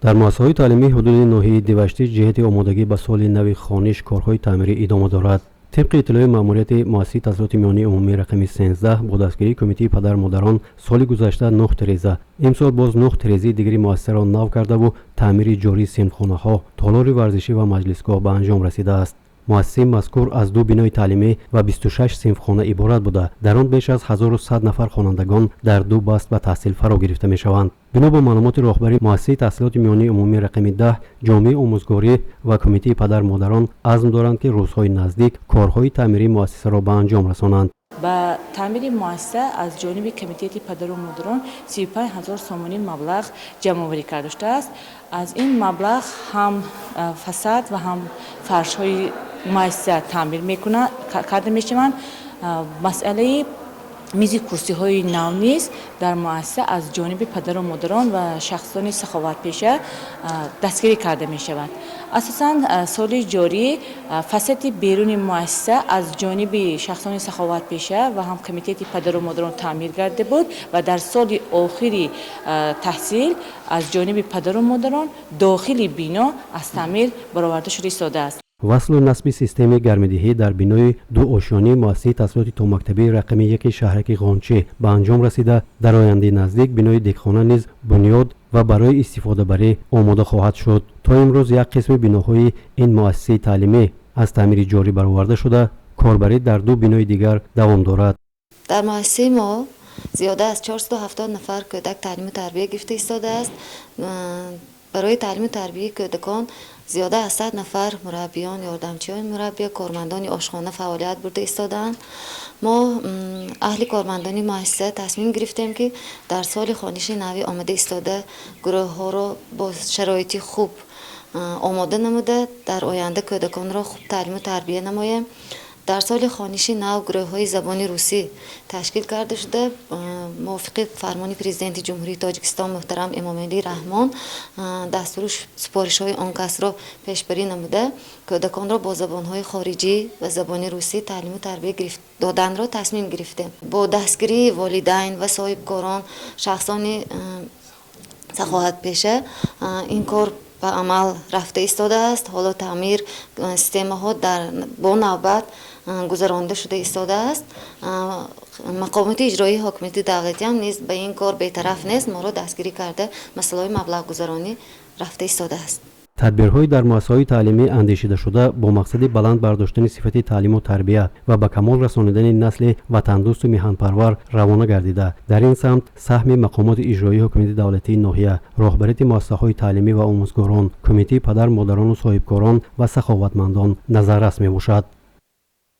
Дар муассисаҳои таълимии ҳудуди ноҳияи Деваштич ҷиҳати омодагӣ ба соли нави хониш корҳои таъмирӣ идома дорад. Тибқи иттилои маъмурияти муассисаи таҳсилоти миёнаи умумии рақами 13 бо дастгирии кумитаи падару модарон соли гузашта нӯҳ тиреза, имсол боз нӯҳ тирезаи дигари муассисаро нав кардаву таъмири ҷории синфхонаҳо, толори варзишӣ ва маҷлисгоҳ ба анҷом расидааст. Муассисаи мазкур аз ду бинои таълимӣ ва 26 синфхона иборат буда, дар он беш аз 1100 нафар хонандагон дар ду баст ба таҳсил фаро гирифта мешаванд. Бино ба маълумоти роҳбари муассисаи таҳсилоти миёнаи умумии рақами 10, ҷомеаи омӯзгорӣ ва кумитаи падару модарон азм доранд, ки рӯзҳои наздик корҳои таъмирии муассисаро ба анҷом расонанд. Ба таъмири муассиса аз ҷониби комитети падару модарон 35 ҳазор сомонӣ маблағ ҷамъоварӣ карда шудааст. Аз ин маблағ ҳам фасад ва ҳам фаршҳои муассиса таъмир карда мешаванд. Масъалаи мизи курсиҳои нав низ дар муассиса аз ҷониби падару модарон ва шахсони саховатпеша дастгирӣ карда мешавад. Асосан, соли ҷорӣ фасади беруни муассиса аз ҷониби шахсони саховатпеша ва ҳам комитети падару модарон таъмир гардида буд ва дар соли охири таҳсил аз ҷониби падару модарон дохили бино аз таъмир бароварда шуда истодааст. Васлу насби системаи гармидиҳӣ дар бинои дуошёнии муассисаи таҳсилоти томактабии рақами 1 шаҳраки Ғончӣ ба анҷом расида, дар ояндаи наздик бинои дегхона низ бунёд ва барои истифодабарӣ омода хоҳад шуд. То имрӯз як қисми биноҳои ин муассисаи таълимӣ аз таъмири ҷорӣ бароварда шуда, корбарӣ дар ду бинои дигар давом дорад. Дар муассисаи мо зиёда аз 470 нафар кӯдак таълиму тарбия гирифта истодааст. Барои таълиму тарбияи кӯдакон зиёда аз 100 нафар мураббиён, ёрдамчиёни мураббия, кормандони ошхона фаъолият бурда истодаанд. Мо, аҳли кормандони муассиса, тасмим гирифтем, ки дар соли хониши нави омада истода гурӯҳҳоро бо шароити хуб омода намуда, дар оянда кӯдаконро хуб таълиму тарбия намоем. Дар соли хониши нав гурӯҳҳои забони русӣ ташкил карда шуда, мувофиқи фармони Президенти Ҷумҳурии Тоҷикистон муҳтарам Эмомалӣ Раҳмон, дастуру супоришҳои он касро пешбарӣ намуда, кӯдаконро бо забонҳои хориҷӣ ва забони русӣ таълиму тарбия доданро тасмим гирифтем. Бо дастгирии волидайн ва соҳибкорон, шахсони саховатпеша ин кор ба амал рафта истодааст. Ҳоло таъмир системаҳо бо навбат гузаронида шуда истодааст. Мақомоти иҷроии ҳокимияти давлатиам низ ба ин кор бетараф нест, моро дастгирӣ карда, масъалаҳои маблағгузаронӣ рафта истодааст. Тадбирҳои дар муассисаҳои таълимӣ андешидашуда бо мақсади баланд бардоштани сифати таълиму тарбия ва ба камол расонидани насли ватандӯсту миҳанпарвар равона гардида, дар ин самт саҳми мақомоти иҷроии ҳокимияти давлатии ноҳия, роҳбарияти муассисаҳои таълимӣ ва омӯзгорон, кумитаи падару модарону соҳибкорон ва саховатмандон назаррас мебошад.